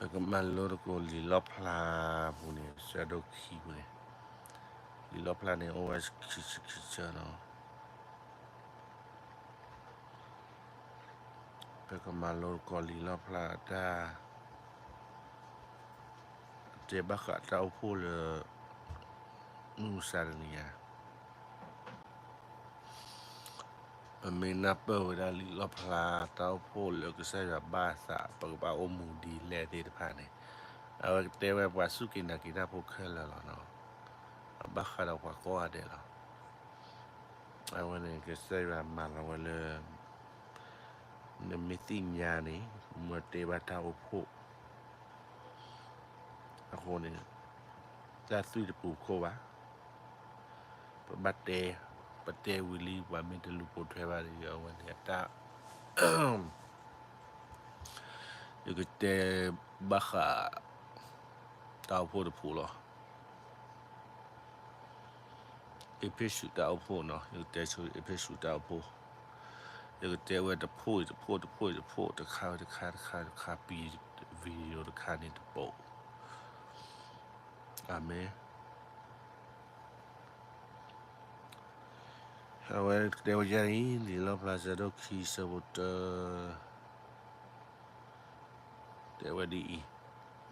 ပကမၤလိသကိးလံာ်လီၣ်ဖျါပူၤန့ၣ် ဆၢဒိၣ်ခံပူၤန့ၣ်, လံာ်လီၣ်ဖျါန့ၣ် အိၣ်ဝဲခံဆၢခံဆၢလီၤ. ပကမၤလိသကိးလံာ်လီၣ်ဖျါတၢ် တဲဘၣ်ဃးတၢ်အိၣ်ဖှိၣ်လၢ မုၢ်မဆါတနံၤညါ ပမ့ၢ်နၢ်ပၢၢ်ဝဲဒၣ်လံာ်လီၣ်ဖျါတၢ်အိၣ်ဖှိၣ်လၢကစၢ်ယွၤဘၣ်သး ပကဘၣ်အိၣ်မူဒ်လဲၣ်သ့ၣ်တဖၣ်န့ၣ်, အဝဲကတဲဝဲပှၤစူၢ်က့ၤနာ်က့ၤတၢ်ဖိခဲလၢာ်လီၤနီၤ. အဘၣ်ဃးဒီးပှၤကိးဂၤဒဲးလီၤ. အဝဲန့ၣ် ကစၢ်ယွၤမၤလီၤဝဲလၢ နမ့ၢ်သ့ၣ်ညါန့ၣ် မ့ၢ်တဲဘၣ်တၢ်အိၣ်ဖှိၣ် အဃိန့ၣ် တၢ်သွံၣ်တပူၤခိၣ်ဘၣ်. ပဘၣ်တဲ, ပတဲဝံၤလံ ပှၤမ့ၢ်တလူၤပိာ်ထွဲဘၣ်ဒီး အဝဲန့ၣ်အတၢ် ယကတဲဘၣ်ဃး တၢ်အိၣ်ဖှိၣ်တဖုလီၤ. အ့းဖ့းစူးတၢ်အိၣ်ဖှိၣ်နီၤ, ယကတဲဆိအ့းဖ့းစူးတၢ်အိၣ်ဖှိၣ်, ယကတဲဝဲတဖှိၣ်အံၤတဖှိၣ် တဖှိၣ်အံၤတဖှိၣ် တခါဝဲတခါ တခါတခါ ပံၤ video တခါန့ၣ်တပိာ်. အၤမ့ၣ်. အဝဲတဲဝဲဒ်အံၤ, လံာ်လီၣ်ဖျါဆၢဒိၣ်ခံဆၢဖိတၢ တဲဝဲဒ်အံၤ,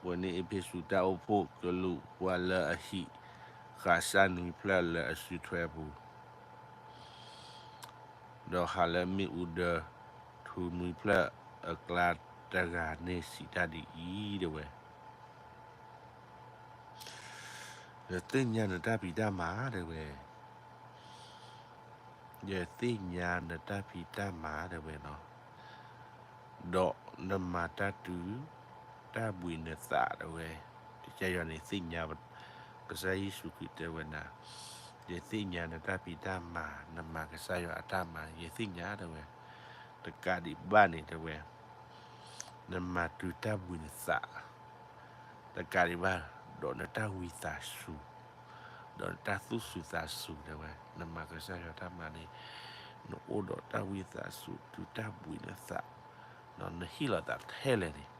ဝဲန့ၣ်အ့းဖ့းစူးတၢ်အိၣ်ဖှိၣ်ကလူး ပှၤလၢအဟံးဃာ်စၢ်နွံဖျၢၣ်လၢအစုထွဲအပူၤ, ဒီးဟးလၢမ့ၣ်အူဒၢ ထူနွံဖျၢၣ်အကျါတဂၤန့ၣ်စံးတၢ်ဒ်အံၤ, တဲဝဲ ယသ့ၣ်ညါနတၢ်ဖံးတၢ်မၤ တဲဝဲ, ယသ့ၣ်ညါနတၢ်ဖံးတၢ်မၤ တဲဝဲနီၤ, ဒီးနမၤတၢ်တုၤ တၢ်ဘှံးနသး တဲဝဲ. ကစၢ်ယွၤန့ၣ်သ့ၣ်ညါ, ကစၢ်ယ့ၣ်ၡူးခရံာ်တဲဝဲဒၣ်, ယသ့ၣ်ညါနတၢ်ဖံးတၢ်မၤ, နမၤကစၢ်ယွၤအတၢ်မၤ ယသ့ၣ်ညါ တဲဝဲ, တကးဒံးဘၣ်န့ၣ် တဲဝဲ နမၤတုၤတၢ်ဘှံးနသး တကးဒံးဘၣ်, ဒီးနတၢ်ဝံသးစူၤ, ဒီးနတၢ်သူၣ်စူၤသးစူၤ တဲဝဲ, နမၤကစၢ်ယွၤတၢ်မၤန့ၣ် နအိၣ်ဒီးတၢ်ဝံသးစူၤ တုၤတၢ်ဘှံးနသး, နဟ့ၣ်လီၤသးထဲလဲၣ်န့ၣ်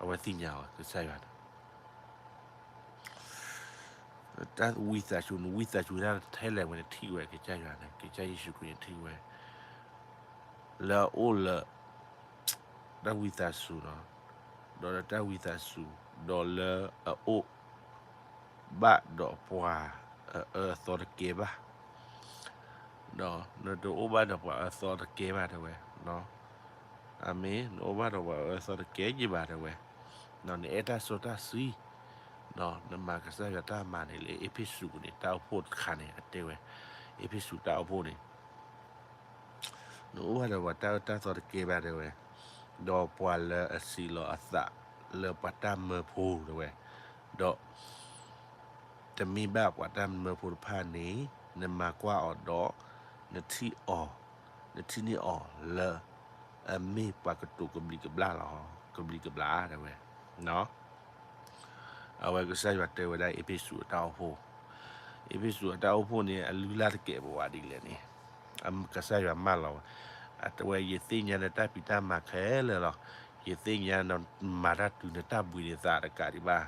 အဝဲသ့ၣ်ညါဝဲ ကစၢ်ယွၤန့ၣ် တၢ်ဝံသးစူၤ, နဝံသးစူၤတၢ်ထဲလဲၣ်ဝဲန့ၣ် ထံၣ်ဝဲ ကစၢ်ယွၤန့ၣ်, ကစၢ်ယ့ၣ်ၡူးခရံာ်န့ၣ်ထံၣ်ဝဲ လၢအအိၣ်လၢ တၢ်ဝံသးစူၤနီၤ, ဒီးလၢတၢ်ဝံသးစူၤ, ဒီးလၢအအိၣ်ဘၣ်ဒီးပှၤအအၢအသီတကဲဘၣ်, ဒီးနတအိၣ်ဘၣ်ဒီးပှၤအအၢအသီတကဲဘၣ် တဲဝဲ, အၤမ့ၣ်, နအိၣ်ဘၣ်ဒီးပှၤအအၢအသီတကဲယံၤဘၣ် တဲဝဲ, နအဲၣ်တၢ်စီတၢ်ဆှံ, နမၤကစၢ်ယွၤတၢ်မၤန့ၣ် လၢအ့းဖ့းစူးန့ၣ် တၢ်အိၣ်ဖှိၣ်တခါန့ၣ် အတဲဝဲ, အ့းဖ့းစူးတၢ်အိၣ်ဖှိၣ်န့ၣ် နအိၣ်ဘၣ်ဒီးပှၤတၢ်အၢတၢ်သီတကဲဘၣ် တဲဝဲ, ဒီးပှၤလၢအစံးလီၤအသးလၢပှၤတၢ်မၢဖိ တဲဝဲ, ဒီး တမ့ၢ်ဘၣ်ပှၤတၢ်မၢဖိတဖၣ်န့ၣ် နမၤကွၢ်အီၤဒီး နထံၣ်အီၤ, နထံၣ်န့ၢ်အီၤလၢ အမ့ၢ်ပှၤကတိၤကဘျံးကဘျၣ်လီၤ, ကဘျံးကဘျၣ် တဲဝဲ အဝဲကစၢ်ယွၤတဲဝဲဒၣ်အ့းဖ့းစူးအတၢ်အိၣ်ဖှိၣ်, အ့းဖ့းစူးအတၢ်အိၣ်ဖှိၣ်န့ၣ် အလုၢ်အလၢ်တကဲးပဝးဒ်လဲၣ်န့ၣ်, ကစၢ်ယွၤမၢလီၤဝဲ, အတဲဝဲ ယသ့ၣ်ညါနတၢ်ဖံးတၢ်မၤခဲလၢာ်လီၤ, ယသ့ၣ်ညါနမၤတၢ်တုၤနတၢ်ဘှံးနသးတကးဒံးဘၣ်,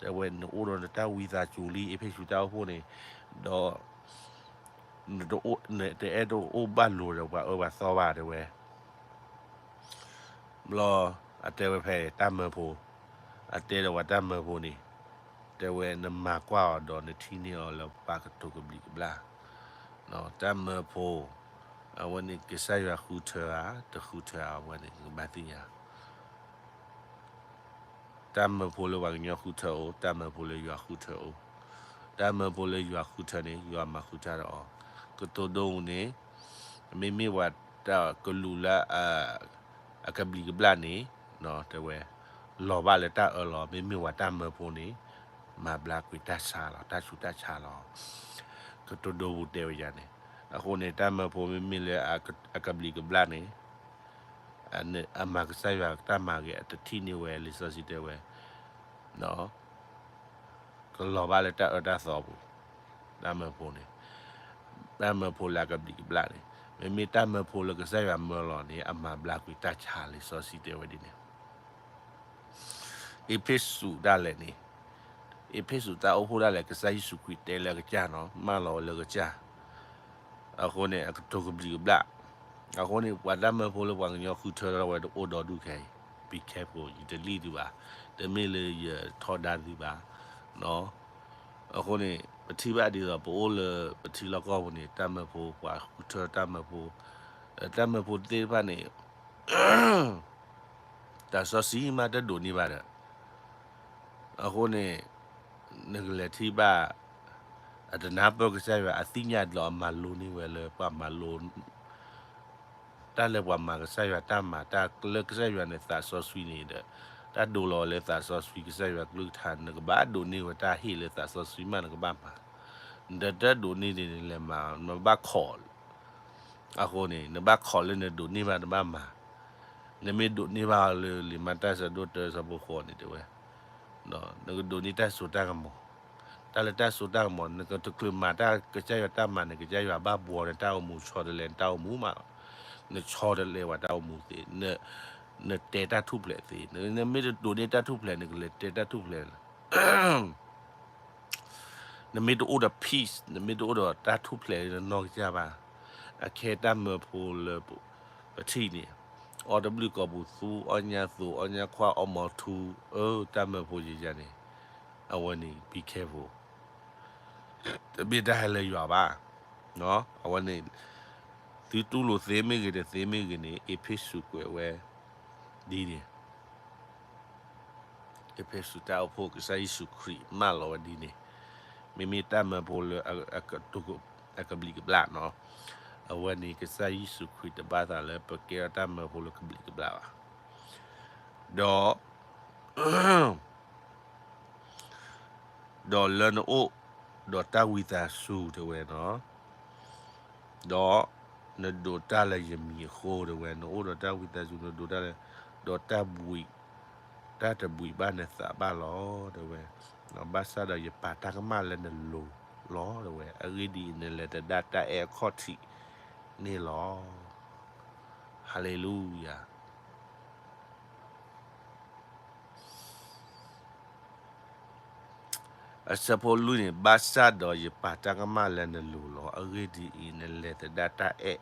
တဲဝဲ နအိၣ်ဒီးနတၢ်ဝံသးစူၤလံ အ့းဖ့းစူးတၢ်အိၣ်ဖှိၣ်န့ၣ်, ဒီး နတအဲၣ်ဒိးအိၣ်ဘၣ်လိၤဒီးပှၤအၢပှၤသီဘၣ် တဲဝဲ ဘျီ အတဲဝဲဖဲတၢ်မၢဖိ, အတဲဒီးပှၤတၢ်မၢဖိန့ၣ်, တဲဝဲနမၤကွၢ်အီၤဒီးနထံၣ်န့ၢ်အီၤလၢပှၤကတိၤကဘျံးကဘျၣ်, တၢ်မၢဖိ, အဝဲန့ၣ်ကစၢ်ယွၤဃုထၢဧါ တဃုထၢဧါ အဝဲန့ၣ် ကဘၣ်သ့ၣ်ညါ တၢ်မၢဖိလၢပှၤကညီဃုထၢအိၣ်, တၢ်မၢဖိလၢယွၤဃုထၢအိၣ်, တၢ်မၢဖိလၢယွၤဃုထၢန့ၣ် ယွၤမၤဃုထၢဒီးအီၤ, ကတိၤဒိန့ၣ်, မ့မ့ၢ်ပှၤတၢ်ကလူးလၢ အကဘျံးကဘျၣ်န့ၣ်, တဲဝဲ, လီၤဘၣ်လၢတၢ်အၢလီၤ, မ့မ့ၢ်ပှၤတၢ်မၢဖိန့ၣ်, မၤဘျါကွံာ်တၢ်ဆါလီၤ, တၢ်ဆူးတၢ်ဆါလီၤ, ကတိၤဒိပူၤတဲဝဲယၤန့ၣ်, အဃိန့ၣ် တၢ်မၢဖိမ့မ့ၢ်လၢ အကဘျံးကဘျၣ်န့ၣ် အမၤကစၢ်ယွၤတၢ်မၤဂ့ၤ အတထံၣ်န့ၢ်ဝဲ လံာ်စီဆှံတဲဝဲ, ကလီၤဘၣ်လၢတၢ်အၢတၢ်သီပူၤ, တၢ်မၢဖိန့ၣ်, တၢ်မၢဖိလၢအကဘျံးကဘျၣ်န့ၣ်, မ့မ့ၢ်တၢ်မၢဖိလၢကစၢ်ယွၤမၢလီၤန့ၣ် အမၤဘျါကွံာ်တၢ်ဆါ လံာ်စီဆှံတဲဝဲဒ်န့ၣ် အ့းဖ့းစူးဒၣ်လဲာ်န့ၣ်, အ့းဖ့းစူးတၢ်အိၣ်ဖှိၣ်ဒၣ်လဲာ် ကစၢ်ယ့ၣ်ၡူးခရံာ်တဲလၢအကစၢ်နီၤ, မၢလီၤဝဲလၢကစၢ်. အဃိန့ၣ် အကတိၤကဘျံးကဘျၣ်. အဃိန့ၣ် ပှၤတၢ်မၢဖိလၢပှၤကညီဃုထၢထီၣ်ဝဲတအိၣ်ဒီဒူၣ်ခဲအံၤ, be careful, ယတလံၣ်သုဘၣ်, တမ့ၢ်လၢယထီဒါသုဘၣ်. အဃိန့ၣ် ပထံၣ်ဘၣ်ဒ်သိး ပအိၣ်လၢပထံလီၢ်ကီၢ်ပူၤန့ၣ် တၢ်မၢဖိ ပှၤဃုထၢတၢ်မၢဖိ, တၢ်မၢဖိသ့ၣ်တဖၣ်န့ၣ် သးစီဆှံမးတဒိးန့ၢ်ဘၣ်ဒီး, အဃိန့ၣ် နကလဲၤထံၣ်ဘၣ် အတနၢ်ပၢၢ်ကစၢ်ယွၤ အသ့ၣ်ညါလီၤ အမၤလိန့ၢ်ဝဲလၢပှၤမၤလိ တၢ်လၢပှၤမၤကစၢ်ယွၤတၢ်မၤ တၢ်လၢကစၢ်ယွၤန့ၣ်သးစီဆှံန့ၣ်ဒီး, တၢ်ဒိးလီၤဝဲလၢသးစီဆှံ ကစၢ်ယွၤကလုၢ်ကထါ နကဘၣ်ဒိးန့ၢ်ဝဲတၢ်ဟ့ၣ်လၢသးစီဆှံမး နကဘၣ်မၤ, နတဒိးန့ၢ်န့ၣ် နလဲၤမၤ နဘၣ်ခိး အဃိန့ၣ် နဘၣ်ခိးလၢနဒိးန့ၢ်ဘၣ်နဘၣ်မၤ, နမ့ၢ်ဒိးန့ၢ်ဘၣ်လၢလံာ်မၤတၢ်ဆၢဒိၣ်တၢ ဆၢဖိဃိးန့ၣ်တဲဝဲ, နကဒိးန့ၢ်တၢ်စိတၢ်ကမီၤ, တၢ်လၢတၢ်စိတၢ်ကမီၤ နကတချုးမၤတၢ်ကစၢ်ယွၤတၢ်မၤန့ၣ် ကစၢ်ယွၤဘၣ်ဘှီနတၢ်အိၣ်မူ ဆီတလဲနတၢ်အိၣ်မူမးလီၤ, နဆီတလဲဝဲတၢ်အိၣ်မူသ့, နတဲတၢ်ထူၣ်ဖျဲးသ့, နမ့ၢ်တဒိးန့ၢ်တၢ်ထူၣ်ဖျဲး နကလဲၤတဲတၢ်ထူၣ်ဖျဲး နမ့ၢ်တအိၣ်ဒီး peace နမ့ၢ်တအိၣ်ဒီးတၢ်ထူၣ်ဖျဲးလၢနနီၢ်ကစၢ်ဘၣ်, အခဲတၢ်မၢဖိလၢပထံၣ်န့ၣ်, အီၣ်တဘျုးကိာ်ပူၤသူ အီၣ်ညါသိး အီၣ်ညါခွါ အီၣ်မီၤထူ, အၢ တၢ်မၢဖိယၤန့ၣ်, အဝဲန့ၣ် be careful တမ့ၢ်တၢ်ဟဲလၢယွၤဘၣ်, အဝဲန့ၣ် သုတူၢ်လိာ်သ့မ့ၢ်ဂ့ၤ တသ့မ့ၢ်ဂ့ၤန့ၣ် အ့းဖ့းစူးကွဲးဝဲဒ်န့ၣ် အ့းဖ့းစူးတၢ်အိၣ်ဖှိၣ် ကစၢ်ယ့ၣ်ၡူးခရံာ်မၢလီၤဝဲဒ်န့ၣ်, မ့မ့ၢ်တၢ်မၢဖိလၢအကဘျံးကဘျၣ်နီၤ, အဝဲန့ၣ်ကစၢ်ယ့ၣ်ၡူးခရံာ်တဘၣ်သးလၢပကဲထီၣ်တၢ်မၢဖိလၢကဘျံးကဘျၣ်ဘၣ်, ဒီး ဒီးလၢနအိၣ်ဒီးတၢ်ဝံသးစူၤတဲဝဲနီၤ, ဒီးနဒိးတၢ်လၢယမံၤအဃိတဲဝဲ, နအိၣ်ဒီးတၢ်ဝံသးစူၤ နဒိးတၢ်လၢ, ဒီးတၢ်ဘှံး, တၢ်တဘှံးဘၣ်နသးဘၣ်လီၤတဲဝဲ, ဘၣ်ဆၣ်ဒီးယပာ်တၢ်ကမၣ်လၢနလိၤလီၤတဲဝဲ, အဂ့ၢ်ဒ်အံၤ နလဲၤသဒၣ်တၢ်အဲၣ်အခီၣ်ထံးန့ၣ်လီၤ. ဟါလ့လူယၤ. အဆၢဖိလွံၢ်န့ၣ်, ဘၣ်ဆၣ်ဒီးယပာ်တၢ်ကမၣ်လၢနလိၤလီၤ. အဂ့ၢ်ဒ်အံၤ, နလဲၤသဒၣ်တၢ်အဲၣ်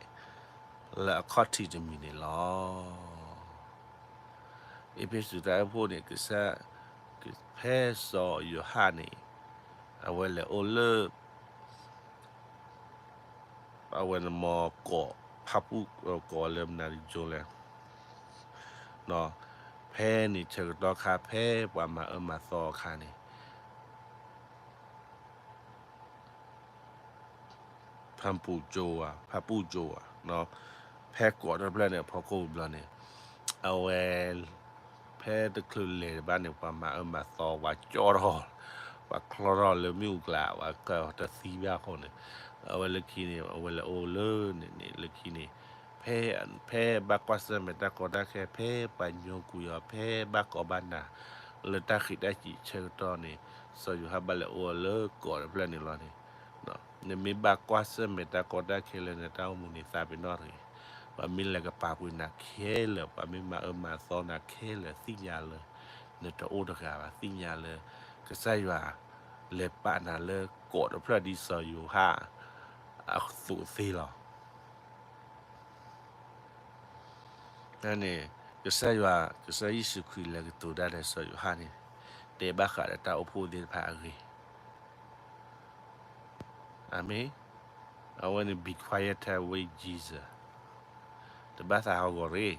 လၢအခီၣ်ထံးတမံၤန့ၣ်လီၤ. အ့းဖ့းစူးတၢ်အိၣ်ဖှိၣ်န့ၣ် ကစၢ်, ဖဲစီၤယိၤဟၣ်န့ၣ်, အဝဲလဲၤအိၣ်လၢ အဝဲန့ၣ်မ့ၢ်ကိး, ဖၣ်ပူၣ်ကိးလၢမနုၤတကၠိလဲၣ်, ဖဲန့ၣ်ဆၢကတီၢ်ခါ ဖဲပှၤမၤအၢမၤသီအခါန့ၣ်, ဖၣ်ပူၣ်ကၠိဧါ, ဖၣ်ပူၣ်ကၠိဧါ, ဖဲကိးထီၣ်တဖျၢၣ်န့ၣ် အဖီခိၣ်တဘျီန့ၣ်, အဝဲ ဖဲတချုးလဲၤတဘၣ်န့ၣ် ပှၤမၤအၢမၤသီ ပှၤကၠီထီၣ်, ပှၤချီထီၣ်လၢမ့ၣ်အူကျါ, ပှၤကတသံဘၣ်အဃိန့ၣ်, အဝဲလၢခံန့ၣ် အဝဲလဲၤအိၣ်လၢန့ၣ်န့ၣ် လၢခံန့ၣ်, ဖဲ, ဖဲဘၣ်ကွၢ်ဆၢၣ်မဲာ်တၢ်ကီတၢ်ခဲ, ဖဲပှၤညိကွံာ်အီၤ, ဖဲဘၣ်ကိးဘၣ်နၤ, လၢတၢ်ဃံးတၢ်စံးဆၢကတီၢ်န့ၣ်, စီၤယိၤဟၣ်ဘၣ်လဲၤအိၣ်လၢကိးတဖျၢၣ်န့ၣ်လီၤန့ၣ်, နမ့ၢ်ဘၣ်ကွၢ်ဆၢၣ်မဲာ်တၢ်ကီတၢ်ခဲလၢနတၢ်အိၣ်မူန့ၣ် သးပ့ၤနီၣ်တဂ့ၤ. ပှၤမ့ၢ်လဲၤကပာ်ကွံာ်နၤခဲလၢာ်, ပှၤမ့ၢ်မၤအၢမၤသီနၤခဲလၢာ်, သ့ၣ်ညါလၢ နတအိၣ်တဂၤဘၣ်, သ့ၣ်ညါလၢ ကစၢ်ယွၤ လဲၤပာ်နၤလၢကိးတဖျၢၣ်ဒ်စီၤယိၤဟၣ် အသိးသ့လီၤ. န့ၣ်, ကစၢ်ယွၤ, ကစၢ်ယ့ၣ်ၡူးခရံာ်လဲၤကတိၤတၢ်ဒီးစီၤယိၤဟၣ်န့ၣ်, တဲဘၣ်ဃးဒီးတၢ်အိၣ်ဖှိၣ်သ့ၣ်တဖၣ်အဂ့ၢ်. အၤမ့ၣ်. အဝဲန့ၣ် be quiet time with Jesus. တဘၣ်သးဟးဂီၤရ့ၣ်.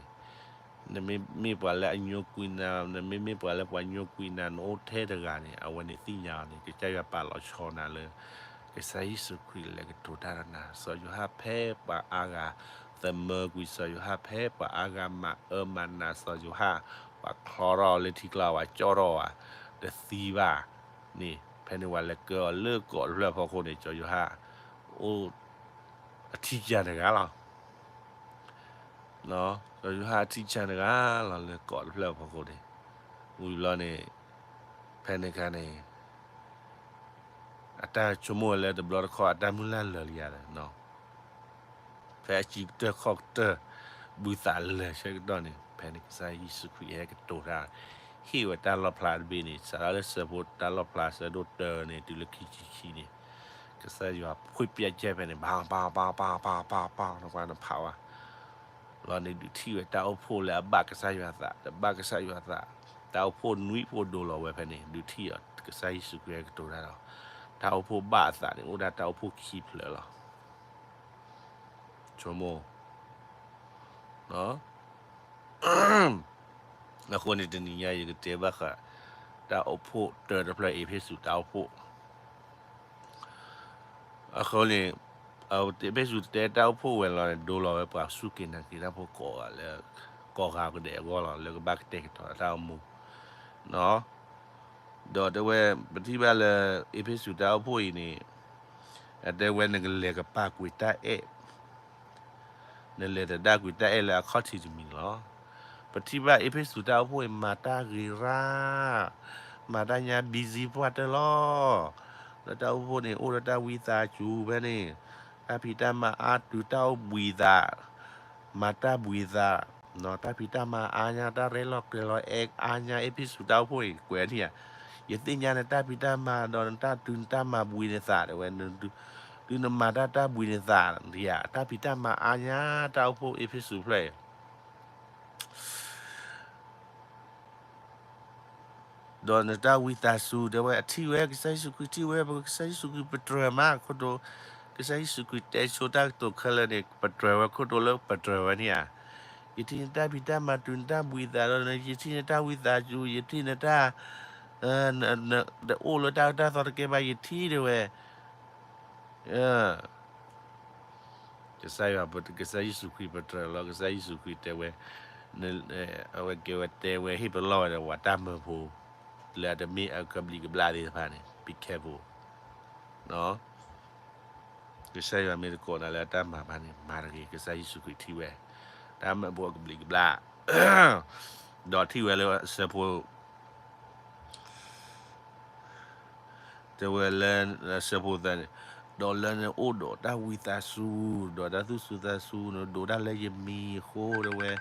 နမ့မ့ၢ်ပှၤလၢအညိကွံာ်နၤ, နမ့မ့ၢ်ပှၤလၢပှၤညိကွံာ်နၤ, နအိၣ်ထဲတဂၤန့ၣ်, အဝဲန့ၣ်သ့ၣ်ညါအီၤန့ၣ် ကစၢ်ယွၤပာ်လီၤဆီနၤလၢ ကစၢ်ယ့ၣ်ၡူးခရံာ်လဲၤကတိၤတၢ်ဒီးနၤ. စီၤယိၤဟၣ်ဖဲပှၤအါဂၤသမၢကွံာ်စီၤယိၤဟၣ်, ဖဲပှၤအါဂၤမၤအၢမၤနးစီၤယိၤဟၣ်, ပှၤချီထီၣ်အီၤလၢထံကျါ, ပှၤကၠီထီၣ်အီၤ, တသံဘၣ်န့ၣ်, ဖဲန့ၣ်ပှၤလဲၤကၢအီၤလၢကိးတဖျၢၣ်အဖီခိၣ်န့ၣ်, စီၤယိၤဟၣ်အိၣ် အထံၣ်ကၢ်တဂၤလီၤ. စီၤယိၤဟၣ်အထံၣ်ကၢ်တဂၤလီၤလၢကိးတဖျၢၣ်အဖီခိၣ်န့ၣ်, ဝံၤဘျီန့ၣ်, ဖဲန့ၣ်အခါန့ၣ် အတၢ်ဆိကမိၣ်ဝဲလၢတဘျီတခီၣ် အတၢ်မုၢ်လၢ်လၢာ်လံယၤဒီး, ဖဲအစုကတၢၢ်ခီၣ်ကတၢၢ် ဘုသးလၢာ်ဆၢကတီၢ်န့ၣ်, ဖဲန့ၣ်ကစၢ်ယ့ၣ်ၡူးခရံာ်ဟဲကတိၤတၢ်, ဟ့ၣ်ဝဲတၢ်လီၣ်ဖျါတဘ့ၣ်န့ၣ် စးထီၣ်လၢဆၢဖိတၢ်လီၣ်ဖျါဆၢဒိၣ်တၢန့ၣ် တုၤလၢခံဆံခံန့ၣ် ကစၢ်ယွၤဖှ့ၣ်ပျဲကဲဖဲန့ၣ် ဘၣ်ဘၣ်ဘၣ်ဘၣ်ဘၣ်ဘၣ်ဘၣ် နကွၢ်နဖးဝဲ လီၤန့ၣ်ဒုးထံၣ်ဝဲတၢ်အိၣ်ဖှိၣ်လၢအဘၣ်ကစၢ်ယွၤသး တဘၣ်ကစၢ်ယွၤသး တၢ်အိၣ်ဖှိၣ်နွံဖှိၣ်ဒိလီၤဝဲဖဲန့ၣ် ဒုးထံၣ်အီၤ ကစၢ်ယ့ၣ်ၡူးခရံာ်ဟဲကတိၤတၢ်ဒီး တၢ်အိၣ်ဖှိၣ်ဘၣ်အသးန့ၣ် အိၣ်ဒၣ်တၢ်အိၣ်ဖှိၣ်ခံဖျၢၣ်လီၤ. ဆိကမိၣ် အဃိန့ၣ် တနံၤညါယကတဲဘၣ်ဃး တၢ်အိၣ်ဖှိၣ်တၢတဖျၢၣ် အ့းဖ့းစူးတၢ်အိၣ်ဖှိၣ် အဃိန့ၣ် အ့းဖ့းစူးတဲတၢ်အိၣ်ဖှိၣ်ဝဲလီၤန့ၣ် ဒိလီၤဝဲပှၤစူၢ်က့ၤနာ်က့ၤတၢ်ဖိကိးဂၤလၢ ကိးဂၤကဒဲးအဂီၢ်လီၤ လၢကဘၣ်ကတဲာ်ကတီၤတၢ်အိၣ်မူ ဒီးတဲဝဲ ပထံၣ်ဘၣ်လၢ အ့းဖ့းစူးတၢ်အိၣ်ဖှိၣ်အံၤန့ၣ် အတဲဝဲနကလဲၤကပာ်ကွံာ်တၢ်အဲၣ် နလဲၤသဒၣ်ကွံာ်တၢ်အဲၣ်လၢအခီၣ်ထံးတမံၤန့ၣ်လီၤ. ပထံၣ်ဘၣ်အ့းဖ့းစူးတၢ်အိၣ်ဖှိၣ်အံၤ မၤတၢ်ဂ့ၤရၣ် မၤတၢ်ညါ busy ပှၢ်တၢၢ်လီၤ. လၢတၢ်အိၣ်ဖှိၣ်န့ၣ် အိၣ်ဒီးတၢ်ဝံသးစူၤဖဲန့ၣ် တၢ်ဖံးတၢ်မၤအါ တုၤတၢ်အိၣ်ဘှံးသး မၤတၢ်ဘှံးသး တၢ်ဖံးတၢ်မၤအါညါ တၢ်ရဲၣ်လီၤကျဲၤလီၤအဲၣ်အါညါ အ့းဖ့းစူးတၢ်အိၣ်ဖှိၣ်အံၤ ကွဲးန့ၢ်ဧါ ယသ့ၣ်ညါနတၢ်ဖံးတၢ်မၤဒီး နတၢ်တုၤနတၢ်မၤဘှံးနသး တဲဝဲ တုၤနမၤတၢ်တၢ်ဘှံးနသး တၢ်ဖံးတၢ်မၤအါညါ တၢ်အိၣ်ဖှိၣ်အ့းဖ့းစူးဖျၢၣ်အံၤ ဒီးနတၢ်ဝံသးစူၤ တဲဝဲ အထံၣ်ဝဲ ကစၢ်ယ့ၣ်ၡူးခရံာ်ထံၣ်ဝဲ ပကစၢ်ယ့ၣ်ၡူးခရံာ်ပတြၢၤမး ခိၣ်တိ ကစၢ်ယ့ၣ်ၡူးခရံာ်တဲဆိတၢ်ကတိၤခဲလၢာ်န့ၣ် ပတြၢၤဝဲခိၣ်တိလၢပတြၢၤဝဲန့ၣ်ဧါ. ယထံၣ်နတၢ်ဖံးတၢ်မၤတုၤနတၢ်ဘှံးသးဒီး ယထံၣ်နတၢ်ဝံသးစူၤ ယထံၣ်နတၢ် တအိၣ်လၢတၢ်အၢတၢ်သီတကဲဘၣ် ယထံၣ်တဲဝဲ ကစၢ်ယွၤ ကစၢ်ယ့ၣ်ၡူးခရံာ်ပတြၢၤလီၤ ကစၢ်ယ့ၣ်ၡူးခရံာ်တဲဝဲ အဝဲကဲဝဲတဲဝဲ ဟ့ၣ်ပလီၢ်ဝဲဒီးပှၤတၢ်မၢဖိ လၢအတမ့ၢ်အကဘျံးကဘျၣ်သ့ၣ်တဖၣ်န့ၣ် be careful ကစၢ်ယွၤမ့ၢ်တကိးနၤလၢအတၢ်မၤဘၣ်န့ၣ် မၤတဂ့ၤ ကစၢ်ယ့ၣ်ၡူးခရံာ်ထံၣ်ဝဲ တၢ်မၢဖိအကဘျံးကဘျၣ် ဒီးထံၣ်ဝဲလၢအဆၢဖိ တဲဝဲလၢ အဆၢဖိသၢန့ၣ် ဒီးလၢနအိၣ်ဒီးတၢ်ဝံသးစူၤ ဒီးတၢ်သူၣ်စူၤသးစူၤ နဒိးတၢ်လၢယမံၤအဃိ တဲဝဲ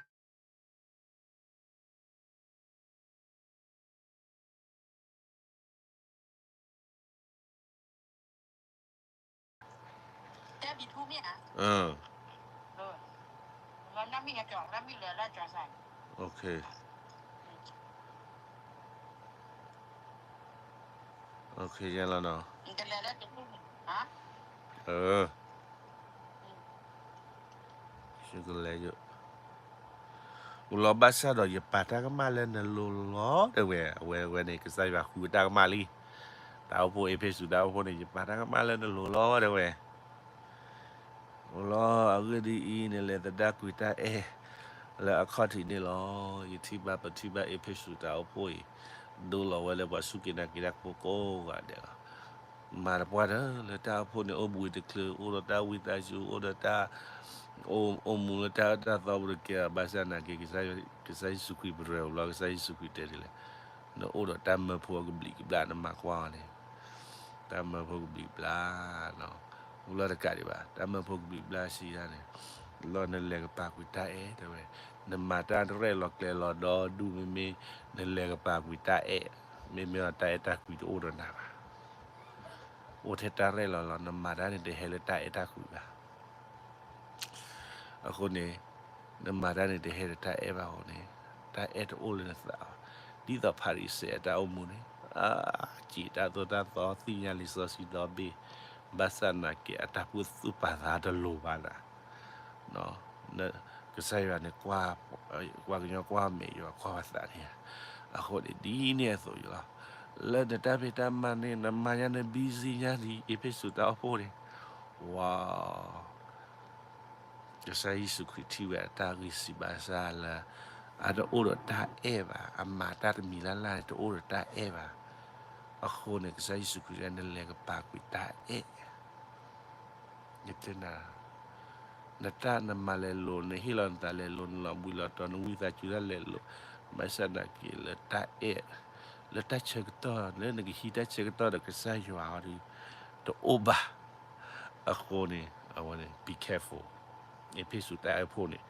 ယလီၤဘၣ်ဆၣ်ဒီး ယပာ်တၢ်ကမၣ်လၢနလိၤလီၤ တဲဝဲ အဝဲဝဲန့ၣ် ကစၢ်ယွၤဃုတၢ်ကမၣ်လံ တၢ်အိၣ်ဖှိၣ်အ့းဖ့းစူးတၢ်အိၣ်ဖှိၣ်န့ၣ် ယပာ်တၢ်ကမၣ်လၢနလိၤလီၤ တဲဝဲ အိၣ်လီၤ အဂ့ၢ်ဒ်အံၤ နလဲၤသဒၣ်ကွံာ်တၢ်အဲၣ် လၢအခီၣ်ထံးန့ၣ်လီၤ. ယထံၣ်ဘၣ် ပထံၣ်ဘၣ်အ့းဖ့းစူးတၢ်အိၣ်ဖှိၣ်အံၤ ဒိလီၤဝဲလၢပှၤစူၢ်က့ၤနာ်က့ၤတၢ်ဖိကိးဂၤဒဲးလီၤ. မၤတပှၢ်ဒီး လၢတၢ်အိၣ်ဖှိၣ်န့ၣ် အိၣ်ဘှံးတချုး အိၣ်ဒီးတၢ်ဝံသးစူၤ အိၣ်ဒီးတၢ် အိၣ်မူလၢတၢ်အၢတၢ်သီပူၤတကဲဘၣ် ဘၣ်ဆၣ်နာ်က့ၤ ကစၢ်ယ့ၣ်ၡူးခရံာ်ပတြၢၤဘျီ ကစၢ်ယ့ၣ်ၡူးခရံာ်တဲဒ်လဲၣ် နအိၣ်ဒီးတၢ်မၢဖိအကဘျံးကဘျၣ် နမၤကွၢ်အီၤန့ၣ် တၢ်မၢဖိကဘျံးကဘျၣ် လီၤတကးဒံးဘၣ် တၢ်မၢဖိကဘျံးကဘျၣ်စံးတၢ်န့ၣ် လီၤနလဲၤကပာ်ကွံာ်တၢ်အဲၣ် တဲဝဲ နမၤတၢ်ရဲၣ်လီၤကျဲၤလီၤဒီဒူၣ်မ့မ့ၢ် နလဲၤကပာ်ကွံာ်တၢ်အဲၣ် မ့မ့ၢ်အီၤတၢ်အဲၣ်တၢ်ကွံတအိၣ်ဒီးနၤဘၣ် အိၣ်ထဲတၢ်ရဲၣ်လီၤလီၤ နမၤတၢ်န့ၣ်တဟဲလၢတၢ်အဲၣ်တၢ်ကွံဘၣ် အဃိန့ၣ် နမၤတၢ်န့ၣ်တဟဲလၢတၢ်အဲၣ်ဘၣ်အဃိန့ၣ် တၢ်အဲၣ်တအိၣ်လၢနသးဘၣ် ဒ်သိးဖၤရံၤၡဲအတၢ်အိၣ်မူန့ၣ် အစံးတၢ်သိၣ်တၢ်သီ သ့ၣ်ညါလံာ်စီဆှံဒီဘ့ၣ် ဘၣ်ဆၣ်နာ်က့ၤ အတၢ်ပာ်သူၣ်ပာ်သးတလိၤဘၣ်နၤ ကစၢ်ယွၤန့ၣ် ကွၢ်ကညီကွၢ်မဲာ် ယွၤကွၢ်ပသးန့ၣ်ဧါ အဃိန့ၣ် ဒ်န့ၣ်အသိးလီၤ လၢနတၢ်ဖံးတၢ်မၤန့ၣ် နမၤညါန busy ညါဒ်အ့းဖ့းစူးတၢ်အိၣ်ဖှိၣ်န့ၣ် ဝါ ကစၢ်ယ့ၣ်ၡူးခရံာ်ထံၣ်ဝဲအတၢ်ဂံၢ်စၢ်ဘါစၢ်လၢ အတအိၣ်ဒီးတၢ်အဲၣ်ဘၣ် အမၤတၢ်တမံၤလၢ်လၢ်န့ၣ် တအိၣ်ဒီးတၢ်အဲၣ်ဘၣ်. အဃိန့ၣ် ကစၢ်ယ့ၣ်ၡူးခရံာ်တဲ နလဲၤကပာ်ကွံာ်တၢ်အဲၣ် ယတဲနၤ, နတၢ်နမၤလဲၤလိၤ နဟ့ၣ်လီၤနသးလဲၤလိၤ နလီၤဘှံးလီၤတီၤ နဝံသးစူၤတၢ်လဲၤလိၤ ဘၣ်ဆၣ်သနာ်က့ လၢတၢ်အဲၣ် လၢတၢ်ဆၢကတီၢ် လၢနကဟံးတၢ်ဆၢကတီၢ်ဒီးကစၢ်ယွၤအီၤဒီး တအိၣ်ဘၣ်. အဃိန့ၣ် အဝဲန့ၣ် be careful အ့းဖ့းစူးတၢ်အိၣ်ဖှိၣ်န့ၣ်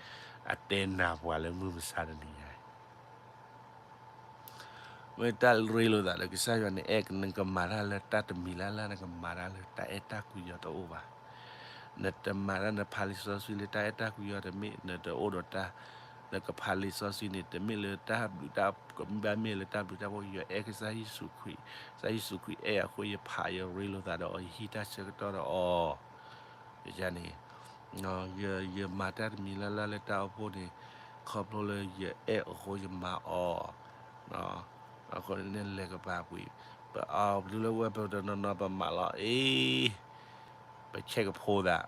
အတဲနၤပှၤလၢမုၢ်မဆါတနံၤညါအံၤ မ့ၢ်တၢ်ရ့လိာ်သးဒီးကစၢ်ယွၤန့ၣ် အဲၣ်နကမၤတၢ်လၢတၢ်တမံၤလၢ်လၢ် နကမၤတၢ်လၢတၢ်အဲၣ်တၢ်ကွံအီၤတအိၣ်ဘၣ်. နတမၤတၢ်နဖးလံာ်စီဆှံလၢတၢ်အဲၣ်တၢ်ကွံအီၤတမ့ၢ် နတအိၣ်ဒီးတၢ် နကဖးလံာ်စီဆှံန့ၣ် တမ့ၢ်လၢတၢ်ဘျုးတၢ် ကမ့ၢ်ဘၣ်မ့ၢ်လၢတၢ်ဘျုးတၢ်ဖှိၣ် ယအဲၣ်ကစၢ်ယ့ၣ်ၡူးခရံာ်, ကစၢ်ယ့ၣ်ၡူးခရံာ်အဲၣ်အဃိ ယဖးယရ့လိာ်သးဒီးအီၤ ယဟံးတၢ်ဆၢကတီၢ်ဒီးအီၤ န့ၣ် ယမၤတၢ်တမံၤလၢ်လၢ်လၢတၢ်အိၣ်ဖှိၣ်န့ၣ် ခီဖျိလၢယအဲၣ်အဃိယမၤအီၤ, အဃိန့ၣ်လဲၤကပၤကွံာ်, ပအီၤပတုၤလၢဝဲပတနီၤနီၤပမၤလီၤအ့ ပဆဲးကဖိသး,